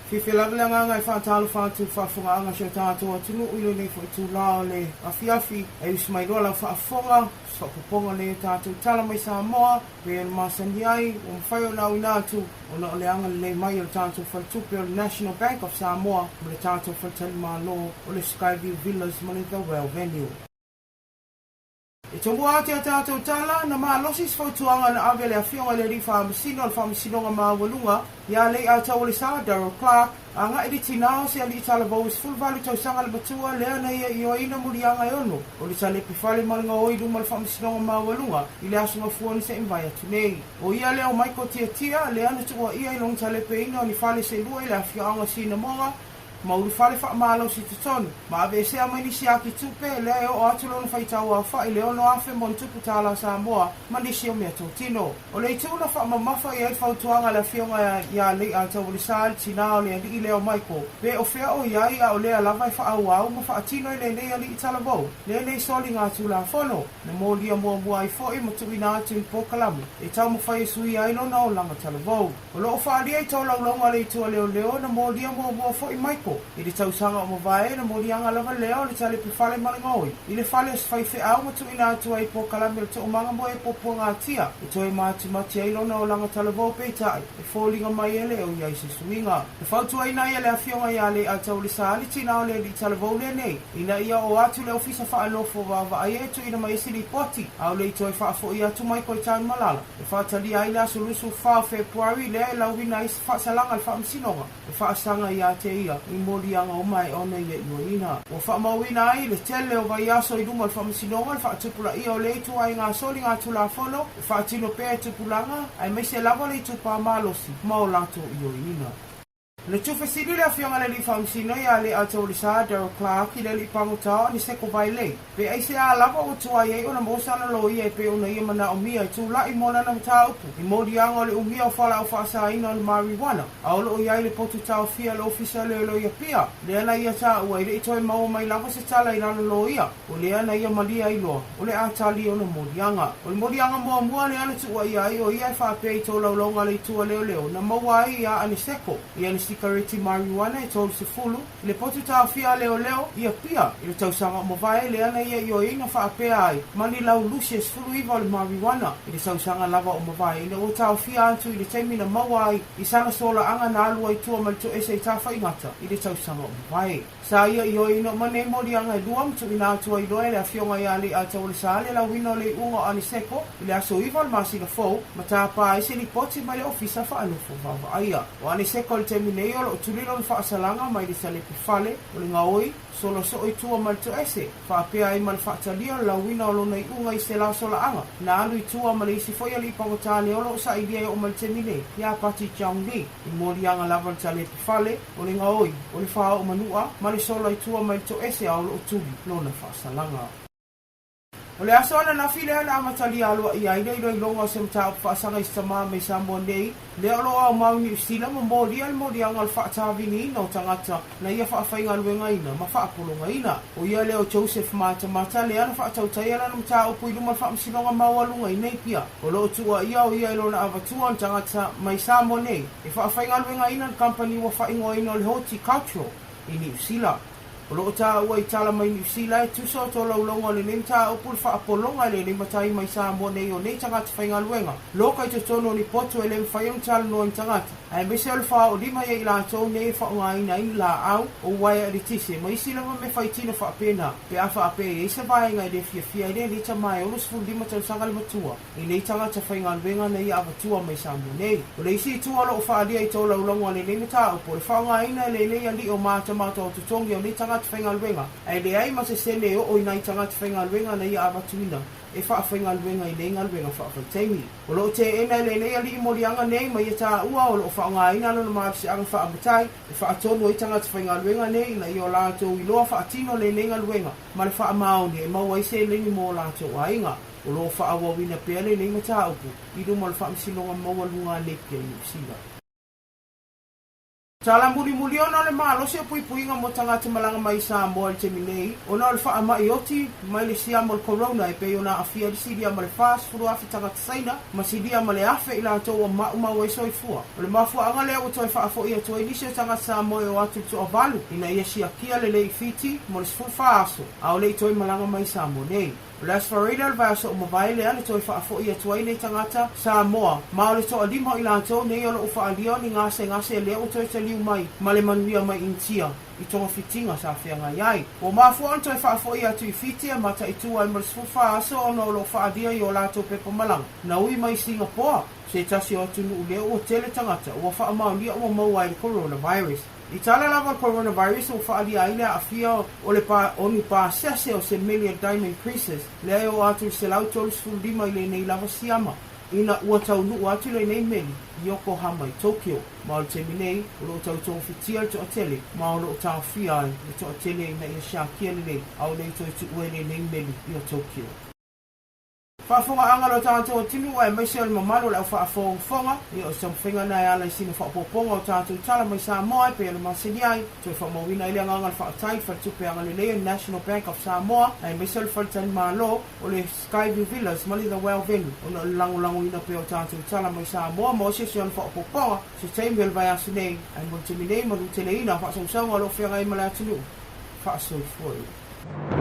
Fiafia lava le agaga e faatalofa atu i le faafofogaaga a si o tatou atunuu i lenei foi itula o le afiafi. E usi mai loa lau faafofoga, o se faaopoopoga lenei o tatou tala mai Samoa, pei ona masani ai, ua mafai ona auina atu ona o le agalelei mai o le tatou faletupe o le National Bank of Samoa ma le tatou faletalimalo o le Skyview Villas ma le The Well Venue. E tomua atu i a tatou tala, na malosi se fautuaga na ave e le Afioga i le Alii Faamasino o le Faamasinoga Maualuga ia Leiataualesa Daryl Clarke, agai i le tinā o se alii talavou e 18 tausaga le matua lea na ia ioeina muliaga e ono o le talepe fale ma le gaoi i luma o le Faamasinoga Maualuga i le Aso Gafua na se i mavae atu nei. O ia lea o Michael Tiatia, lea na tuuaia i lona talepeina o ni fale se lua i le afioaga o Sinamoga, ma ulufale faamalosi i totonu, ma aveesea mai nisi aki tupe, lea e oo atu lona faitau aofai i le 6,000 ma ona tupu tālā Samoa, ma nisi o mea totino. O le itu na faamamafa i ai le fautuaga a le Afioga ia Leiataualesa i le tinā o le alii lea o Michael, pe o fea o i ai a o lea lava e faaauau ma faatino e lenei alii talavou lenei soliga Tulafono, na molia muamua ai foi ma tuuina atu i le polokalame e taumafai e suia ai lona olaga talavou. O lo o faaalia i tolaulauga a le Itu a Leoleo na molia muamua foi Michael i le tausaga o mavae na moliaga lava lea o le talepe fale ma le gaoi i le fale o se faifeau ma tuuina atu ai i polokalame o le toomaga mo e puapuagatia e toe matimati ai lona olaga talavou peitai e foliga mai e le o i ai se suiga. Na fautuaina ai e le Afioga ia Leiataualesa le tina o le alii talavou lenei ina ia oo atu le Ofisa Faanofo Vaavaaia e tuuina mai ai se lipoti a o le i toe faafoi atu Michael i Tanumalala. E faatalia ai le aso 24 o Fepuari lea e lauina ai se faasalaga a le Faamasinoga e faasaga ia te ia i moliaga o maea ona ia ioeina. Ua faamauina ai le tele o vaiaso i luma o le Faamasinoga le faatupulaia o lea ituaiga soligatulafono e faatino pea e tupulaga aemaise lava le itupa malosi ma o latou ioeina. Na tuufesili le Afioga i le Alii Faamasino ia Leiataualesa Daryl Clarke i le alii pagota o Aniseko Vailei, pe aisea lava ua tuai ai ona maua sana loia e pei ona ia manaomia e tulai mo lana mataupu i moliaga o le umia o fualaau faasaina o le marijuana, a o lo o i ai le potu taofia e le Ofisa o Leoleo i Apia, lea na ia taua e le i toe maua mai lava se tala i lana loia. O lea na ia malie ai loa, o le a tali ona moliaga. O le moliaga muamua lea na tuuaia ai o ia e faapea i tolaulauga a le Itu a Leoleo na maua ai iā Aniseko i ana sikareti mariuana e 30 i le potu taofia a Leoleo i Apia i le tausaga o mavae lea na ia ioeina faapea ai ma ni lau lusi e 19 o le mariuana i le tausaga lava o mavae ina ua taofia atu i le taimi na maua ai i sana solaaga na alu ai tua ma le toese i Tafaigata i le tausaga o mavae. Sa ia ioeina uma nei moliaga e lua ma tuuina atu ai loa e le Afioga ia Leiataualesa le lauina o le iuga o Aniseko i le aso 9 o le masina fou ma tapa ai se lipoti mai le Ofisa Faanofo Vaavaaia. O Aniseko i le taimi nei o lo o tuli lona faasalaga mai le talepe fale o le gaoi sola soo i tua ma le toese, faapea ai ma le faatalia o le lauina o lona iuga i se la solaaga na alu i tua ma le isi foi alii pagota lea o lo o sailia e oo mai le taimi nei ia Pati Cheong Lee i moliaga lava o le talepe fale o le gaoi, o le faaoo manua, ma le sola i tua mai le toese a o lo o tuli lona faasalaga. O le aso ananafi lea na amatalia aloaia ai le iloiloga o se mataupu faasaga i se tamā mai Samoa nei, lea o lo o aumau i Niu Sila ma molia le moliaga o le faataviniina o tagata na ia faafaigaluegaina ma faapologaina. O ia lea o Joseph Matamata lea na faatautaia lana mataupu i luma o le Faamasinoga Maualuga i Napier. O lo o tuuaia o ia i lona avatua o ni tagata mai Samoa nei e faafaigaluegaina le kamupani ua faaigoaina o le Horticultural i Niu Sila. O lo o taua i tala mai Niu Sila e tusa o tolaulauga o lenei mataupu le faapologa e lenei matai mai Samoa nei o nei tagata faigaluega loka i totonu o ni potu e le mafai ona talanoa i ni tagata aemaise o le faaoolima ia i latou nei e faaaogaina ai ni laau o uaea eletise ma isi lava mea faitino faapena pe a faapea e i ai se vaega e le fiafia ai lenei tama e 65 tausaga le matua i nei tagata faigaluega na ia avatua mai Samoa nei. O le isi itu o lo o faaalia i tolaulauga o lenei mataupu, o le faaaogaina e lenei alii o matamata o totogi o nei tagata faigaluega, ae leai ma se sene e oo i nai tagata faigaluega na ia avatuina e faafaigaluega i nei galuega faavaitaimi. O lo o teena e lenei alii moliaga nei ma ia taua o lo o faaaogaina lona malosiaga faamatai e faatonu ai tagata faigaluega nei ina ia o latou iloa faatino lenei galuega ma le faamaoni e maua ai seleni mo o latou aiga. O lo o faaauauina pea lenei mataupu i luma o le Faamasinoga Maualuga a Napier i Niu Sila. Tala mulimuli ona o le malosi o puipuiga mo tagata malaga mai i Samoa i le taimi nei ona o le faamai oti mai le siama o le Corona e pei ona aafia ai le silia ma le 40,000 tagata Saina ma silia ma le 1,000 i latou ua maumau ai soifua. O le mafuaaga lea ua toe faafoi atu ai nisi o tagata Samoa e o atu i le toavalu ina ia siakia lelei i Fiti mo le 14 aso a o le i toe malaga mai i Samoa nei. O le Aso Faraile o le vaiaso ua mavae lea na toe faafoi atu ai nei tagata Samoa, ma o le toalima o i latou nei o lo o faaalia o ni gasegase lea ua toe taliu mai ma le manuia mai Initia i togafitiga sa feagai ai. Ua mafua ona toe faafoi atu i Fiti e mataitu ai mo le 14 aso ona o lo o faaalia i o latou pepa malaga na ui mai i Singapoa, se tasi o atunuu lea ua tele tagata ua faamaonia ua maua ai le coronavirus. I tala lava o le coronavirus ua faaalia ai le aafia o le o ni pasese o se meli a Diamond Princess lea e oo atu i le 135 i lenei lava siama ina ua taunuu atu lenei meli i Yokohama i Tokyo. Ma o le taimi nei, o lo o tau togafitia le toatele ma o lo o taofia ai le toatele ina ia siakia lelei a o le i toe tuua i lenei meli i Tokyo. Faafofogaaga lo tatou atunuu aemaise o le mamalu o le au faafogafoga, ia o se taumafaiga lena e ala i sina faaopoopoga o tatou tala mai Samoa e pei ona masani ai, toe faamauina ai le agaga o le faafetai i le Faletupe Agalelei o le National Bank of Samoa aemaise o le Faletalimalo o le Skyview Villas ma le The Well Venue ona o le lagolagoina pea o tatou tala mai Samoa mo se isi ona faaopoopoga se taimi o le vaiaso nei ae mo le taimi nei manuteleina faasausauga o lo o feagai ma le atunuu. Faasoifua ia.